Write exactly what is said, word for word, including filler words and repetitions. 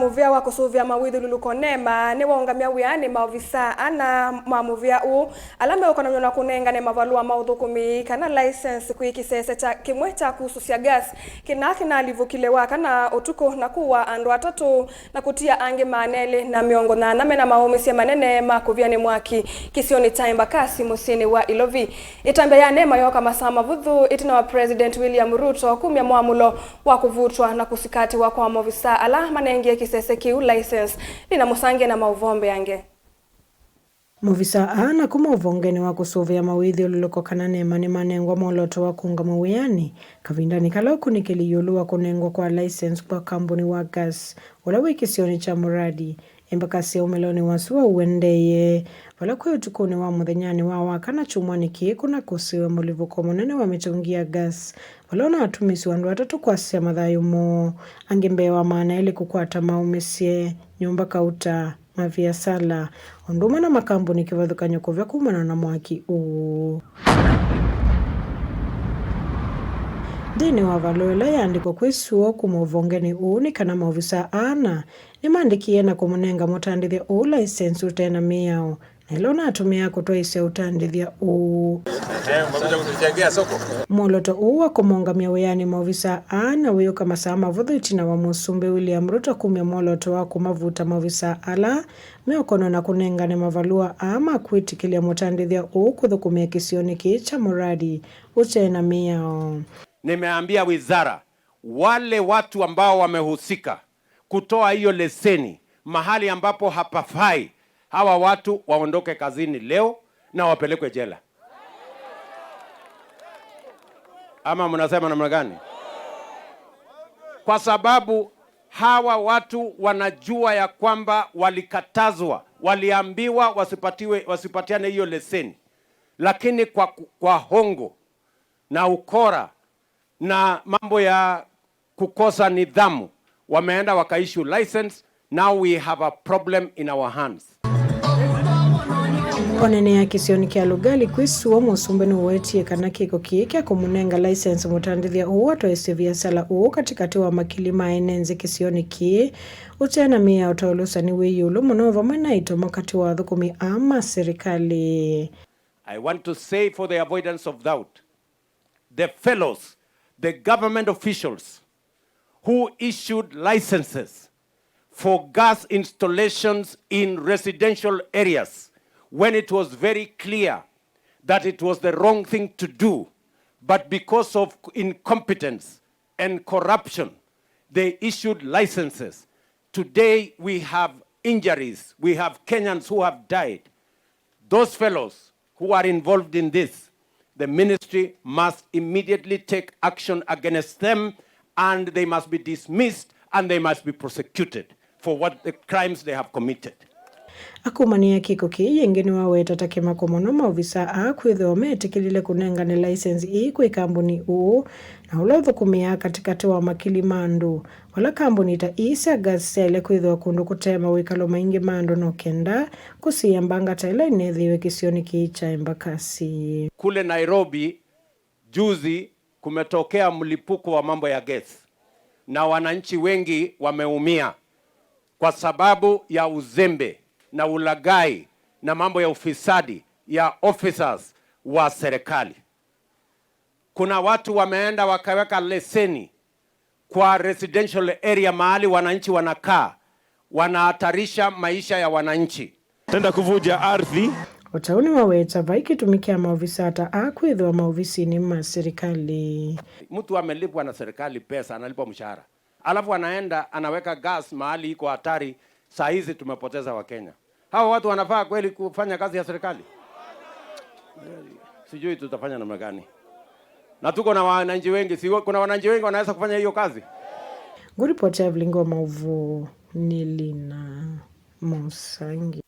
Mũvĩa wa kũsũvĩa mawĩthyũlũlũko NEMA nĩwaũngamya wĩanĩ maovisaa ana ma mũvĩa ũũ ala meũkonany'a na kũnengane mavalũa ma ũthũkũmi kana license kwĩ kĩsese kya kĩmwe kya kusũsya gas kĩna kĩnalivũkile Wakana ũtukũ na kũũa andũ atatũ na kũtia angĩ maana elĩ na mĩongo nyanya mena maũmĩsye manene ma kũvĩa nĩ mwaki kĩsionĩ kya Embakasi mũsyĩnĩ wa Ilovi. Ĩtambya ya NEMA yooka masaa mavũthũ ĩtina wa President William Ruto kumya mwamũlo wa kũvutwa na kũsikatĩwa kwa maovisaa ala manengie kĩsese kĩu license. Lina Mũsangie na maũvoo mbeange. Maovisaa aa na kuma ũvongenĩ wa kũsũvĩa mawĩthyũlũlũko kana NEMA nĩmanengwa mwolooto wa kũũngamw'a wĩanĩ kavindanĩ kala ũkunĩkĩli ĩũlũ wa kũnengwa kwa license kwa kambuni wa gas ũla wĩ kĩsionĩ kya Muradi. Embakasi ya ũmĩlonĩ wa sua ũendeeye, vala kwĩ ũtukũnĩ wa mũthenyanĩ wa Wakana kyumwanĩ kĩĩ kũnakũsĩwe mũlivũko mũnene wa mĩtũngi ya gas, vala ũnatũmĩswe andũ atatũ kwasya mathayũ moo, angĩ mbee wa maana elĩ kũkwata maũmĩsye, nyũmba kauta, maviasala, o ũndũ ũmwe na makambuni kĩvathũkany'o kũvya kumana na mwaki ũũ. Nthĩnĩ wa valũa ĩla yaandĩkwa kwĩ sua kuma ũvongenĩ ũũ nĩ kana maovisaa ana nĩmandĩkie na kũmũnenga mũtandĩthya ũũ license ũte na mĩao, na ĩla ũnatũmĩaa kũtwaĩĩsya ũtandĩthya ũũ. Mwolooto ũũ wa kũmaũngamya wĩanĩ maovisaa aa na wĩũka masaa mavũthũ ĩtina wa Mũsumbĩ William Ruto kumya mwolooto wa kũmavuta maovisaa ala meũkonwa na kũnengane mavalũa aa ma kwĩtĩkĩlya mũtandĩthya ũũ kũthũkũmĩa kĩsionĩ kĩĩ kya Muradi ũte na mĩao. Nimeambia wizara, wale watu ambao wamehusika kutoa hiyo leseni mahali ambapo hapafai, hawa watu waondoke kazini leo na wapelekwe jela. Ama mnasema namna gani? Kwa sababu hawa watu wanajua ya kwamba walikatazwa, waliambiwa wasipatiwe, wasipatiane hiyo leseni, lakini kwa, kwa hongo na ukora na mambo ya kukosa nidhamu, wameenda wakaissue license. Now we have a problem in our hands. Onene ya kĩsionĩ kya Lugari kwĩ sua, Mũsumbĩ nĩwetie kana kĩko kĩĩ kya kũmũnenga license mũtandĩthya ũũ atwaĩĩsye viasala ũũ katĩkatĩ wa makili ma ene nzĩ kĩsionĩ kĩĩ ũte na mĩao ta ũlũsani wĩ ĩũlũ mũno vamwe na itomo katĩ wa athũkũmi aa ma silikalĩ. I want to say, for the avoidance of doubt, the fellows, the government officials who issued licenses for gas installations in residential areas when it was very clear that it was the wrong thing to do, but because of incompetence and corruption, they issued licenses. Today we have injuries, we have Kenyans who have died. Those fellows who are involved in this, the ministry must immediately take action against them, and they must be dismissed and they must be prosecuted for what the crimes they have committed. Akumania kĩko kĩĩ yĩngĩ nĩwaweta ta kĩmako mũno maovisa aa kwĩthĩwa metĩkĩlile kũnengane license ii kwĩ kambuni ũũ na ũla ũthũkũmĩaa katĩkatĩ wa makili ma andũ. Vala kambuni ta ii sya gas syaĩle kwĩthĩwa kũndũ kũte mawĩkalo maingĩ ma andũ no kenda kũsiĩĩa mbanga ta ĩla ĩneethĩiwe kĩsionĩ kĩĩ kya Embakasi. Kule Nairobi, juzi kumetokea mlipuko wa mambo ya gas, na wananchi wengi wameumia kwa sababu ya uzembe na ulaghai na mambo ya ufisadi ya officers wa serikali. Kuna watu wameenda wakaweka leseni kwa residential area mahali wananchi wanakaa, wanahatarisha maisha ya wananchi. Tenda kuvuja ardhi. O ta ũu nĩwaweta vai kĩtumi kya maovisa ta aa kwĩthĩwa maovisinĩ ma silikalĩ. Mtu amelipwa na serikali pesa, analipwa mshahara. Alafu anaenda anaweka gas mahali iko hatari, saa hizi tumepoteza Wakenya. Hawa watu wanafaa kweli kufanya kazi ya serikali? Sijui tutafanya namna gani. Na tuko na wananchi wengi, si kuna wananchi wengi wanaweza kufanya hiyo kazi? Ngũripoti ya Vilingi wa Mauvoo nĩ Lina Mũsangi.